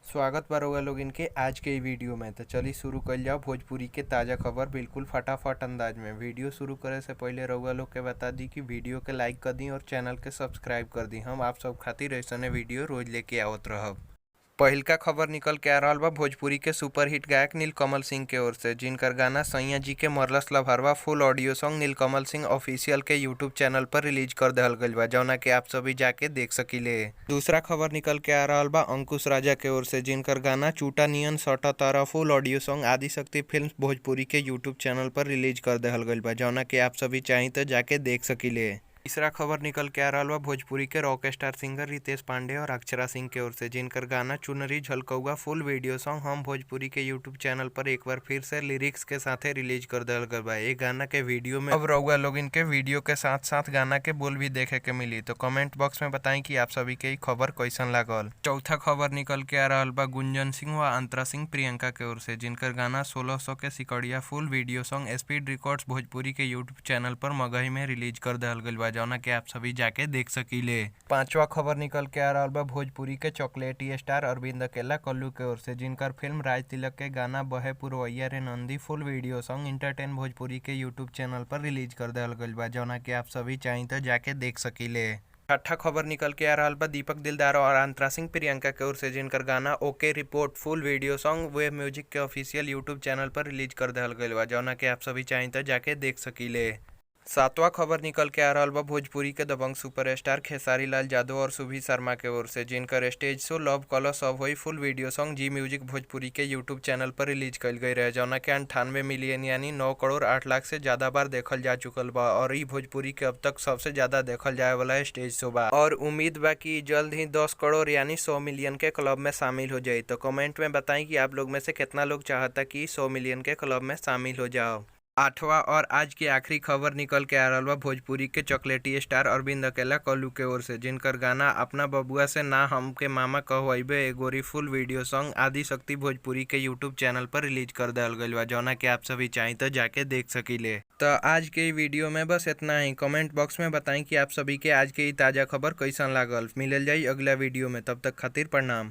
स्वागत बा रउआ लोगिन के आज के इ वीडियो में। तो चली शुरू कइल जाओ भोजपुरी के ताज़ा खबर बिल्कुल फटाफट अंदाज में। वीडियो शुरू करे से पहले रउआ लोग के बता दी कि वीडियो के लाइक कर दी और चैनल के सब्सक्राइब कर दी। हम आप सब खातिर ऐसने वीडियो रोज लेके आवत रहब। पहिलका खबर निकल के आ रहल बा भोजपुरी के सुपरहिट गायक नीलकमल सिंह के ओर से, जिनकर गाना सैया जी के मरलस लभरवा full audio song Neelkamal Singh official के यूट्यूब चैनल पर रिलीज कर दहल गइल बा, जौना के आप सभी जाके देख सकीले। दूसरा खबर निकल के आ रहल बा अंकुश राजा के ओर से, जिनकर गाना चूटा नियन सटा तारा full audio song Adishakti film Bhojpuri के यूट्यूब चैनल पर रिलीज कर दहल गइल बा, जौना के आप सभी चाही तो जाके देख सकीले। तीसरा खबर निकल के आ रहल बा भोजपुरी के rock star singer Ritesh Pandey और अक्षरा सिंह के ओर से, जिनकर गाना चुनरी झलकौआ फुल वीडियो सॉन्ग हम भोजपुरी के यूट्यूब चैनल पर एक बार फिर से लिरिक्स के साथे रिलीज कर दहल गइल बा। ये गाना के वीडियो में अब रउआ लोगिन के वीडियो के साथ साथ गाना के बोल भी देखे के मिली। तो कमेंट बॉक्स में बताई कि आप सभी के इ खबर कैसन लागल। चौथा खबर निकल के आ रहल बा गुंजन सिंह व अंतरा सिंह प्रियंका के ओर से, जिनकर गाना 1600 के सिकड़िया full video song speed records Bhojpuri के यूट्यूब चैनल पर मगही में रिलीज कर दहल गइल बा, जौना के आप सभी जाके देख सकीले। पांचवा खबर निकल के आ रहल बा भोजपुरी के चॉकलेटी स्टार अरविंद अकेला कल्लू के ओर से, जिनकर फिल्म राज तिलक के गाना बहे पुरवैया रे नंदी full video song entertain Bhojpuri के यूट्यूब चैनल पर रिलीज कर दहल गइल बा, जौना के आप सभी चाही तो जाके देख सकीले। छठा खबर निकल के आ रहल बा दीपक दिलदार और अंतरा सिंह प्रियंका के ओर से, जिनकर गाना okay report full video song wave music के ऑफिशियल यूट्यूब चैनल पर रिलीज कर दहल गइल बा, जौना के आप सभी चाही तो जाके देख सकीले। सातवां खबर निकल के आ रहल बा भोजपुरी के दबंग सुपरस्टार खेसारी लाल यादव और सुभी शर्मा के ओर से, जिनकर स्टेज शो लव कलो सब होई full video song Zee music Bhojpuri के यूट्यूब चैनल पर रिलीज कइल गई रहे, जौना के 98 मिलियन यानी 9 करोड़ 8 लाख से ज्यादा बार देखल जा चुकल बा और इ भोजपुरी के अब तक सबसे ज्यादा देखल जाए वाला स्टेज शो बा और उम्मीद बा कि जल्द ही 10 करोड़ यानी 100 मिलियन के क्लब में शामिल हो जाई। तो कमेंट में बताई कि आप लोग में से कितना लोग चाहता कि 100 मिलियन के क्लब में शामिल हो जाओ। आठवां और आज की आखिरी खबर निकल के आ रहल बा भोजपुरी के चॉकलेटी स्टार अरविंद अकेला कल्लू के ओर से, जिनकर गाना अपना बबुआ से ना हमके मामा कहवैबे ए गोरी full video song Adishakti Bhojpuri के यूट्यूब चैनल पर रिलीज कर दहल गइल बा, जौना के आप सभी चाही तो जाके देख सकीले। तो आज के वीडियो में बस इतना ही। कमेंट बॉक्स में बताई कि आप सभी के आज के इ ताज़ा खबर कैसन लागल। मिलल जाई अगला वीडियो में, तब तक खातिर प्रणाम।